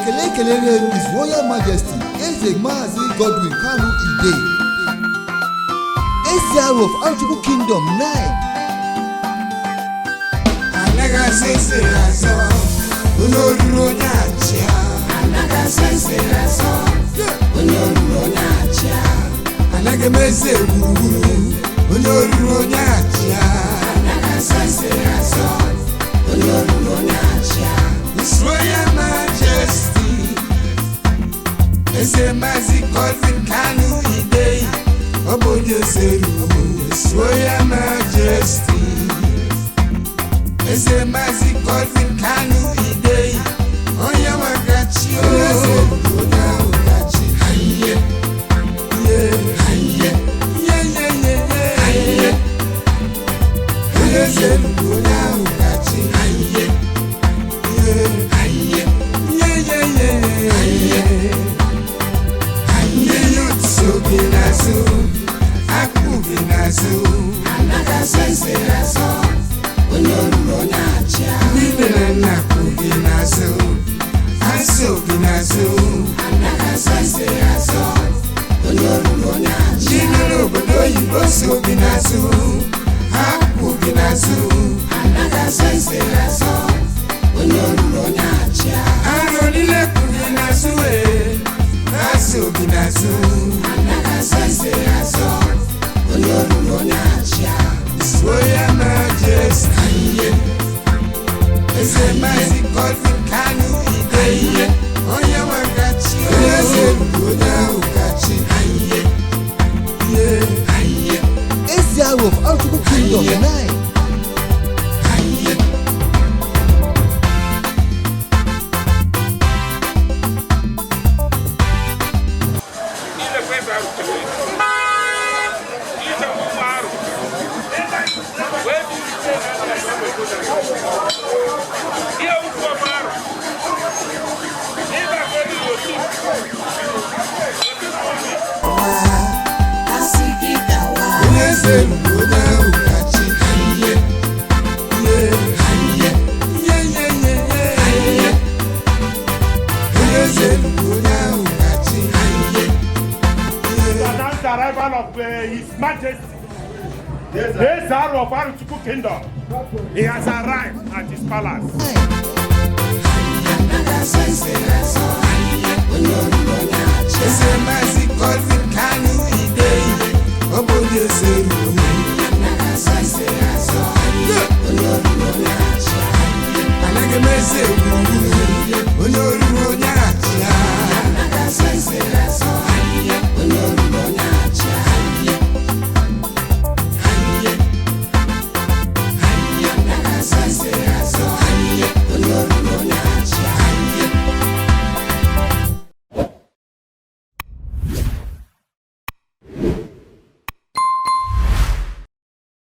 Ekele kelere His Royal Majesty Eze Maazị Godwin Kanu Idei, Eze Aro of Arochukwu Kingdom 9. Anaghị asọ ese asọ, onye oruru onye achịa. Anaghị asọ ese asọ, onye oruru onye achịa. Anaghị m eze gburugburu, onye oruru onye achịa. Anaghị asọ ese asọ, onye oruru onye achịa. His Royal Majesty Eze Maazị Godwin Kanu Idei, ọ bụ onye eze ruru. His Royal Majesty Eze Maazị Godwin Kanu Idei, onye nwagachi, onye eze ruru onye ahụ gachi. Aiye, ye, aiye, ye, ye, ye, ye, aiye. Onye eze ruru onye ahụ gachi. Aiye, ye, aiye, ye, ye, ye, aiye. Ndị youth so gị n'azụ, akwụ gị n'azụ. Anaghị asọ ese asọ, onye oruru onye achịa. Ndị nne na nna kwụ gị n'azụ, ha so gị n'azụ. Anaghị asọ ese asọ, onye oruru onye achịa. Ndị nọ n'obodo oyibo so gị n'azụ, ha kwụ gị n'azụ. Anaghị asọ ese asọ, onye oruru onye achịa. Arụ niile kwụ gị n'azụ, ee, ha so gị n'azụ. Anaghị asọ ese asọ, onye oruru onye achịa. His Royal Majesty Eze Maazị Godwin Kanu Idei, onye nwagachi, onye eze ruru onye ahụ gachi. Aiye, ye, aiye. Eze Aro of Arochukwu Kingdom 9. Aiye. Onye eze ruru onye ahụ gachi. Aiye, ye, aiye, ye, ye, ye, ye, aiye. Onye eze ruru onye ahụ gachi. Aiye, ye. Announce the arrival of His Majesty, the Eze Aro of Arochukwu Kingdom. He has arrived at his palace. Anaghị asọ ese asọ, onye oruru onye achịa. Eze Maazị Godwin Kanu Idei, ọ bụ onye eze ruru. Anaghị asọ ese